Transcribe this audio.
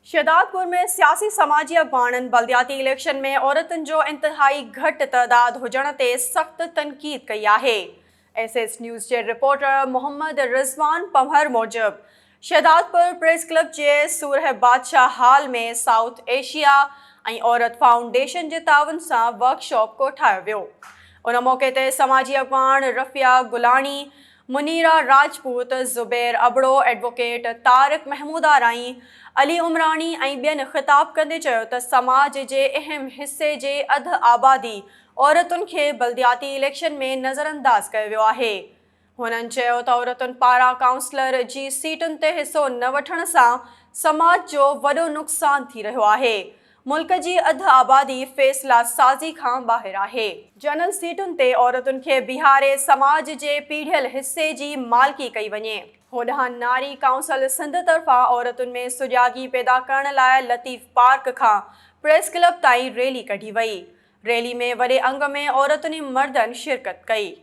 شهدادپور ۾ سياسي سماجي اڳواڻن بلدياتي اليڪشن ۾ عورتن جو انتهائي گهٽ تعداد هجڻ تي سخت تنقيد ڪئي آهي. ايس ايس نيوز جي رپورٽر محمد رضوان پنهور موجب شهدادپور پريس ڪلب جي سورهيه بادشاهه هال ۾ سائوٿ ايشيا ۽ عورت فائونڊيشن جي تعاون سان ورڪشاپ ڪوٺايو ويو. ان موقعي تي سماجي اڳواڻ رفيعه گلاڻي، منيره راجپوت، زبير ابڙو، ايڊووڪيٽ طارق محمود آرائين، علي عمراڻي ۽ ٻين خطاب ڪندي چيو ته سماج جي اهم حصي جي اڌ آبادي عورتن کي بلدياتي اليڪشن ۾ نظرانداز ڪيو ويو آهي. هنن چيو ته عورتن پاران ڪائونسلر جي سيٽن تي حصو نه وٺڻ سان سماج جو وڏو نقصان ٿي رهيو آهي. ملڪ جي اڌ آبادي فيصلا سازي کان ٻاهر آهي. جنرل سيٽن تي عورتن کي بيهاري سماج جي پيڙهيل حصي جي مالڪي ڪئي وڃي. هوڏانهن ناري ڪائونسل سنڌ طرفان عورتن ۾ سجاڳي پيدا ڪرڻ لاء لطيف پارڪ کان پريس ڪلب تائين ريلي ڪڍي وئي. ريلي ۾ وڏي انگ ۾ عورتن ۽ مردن شرڪت ڪئي.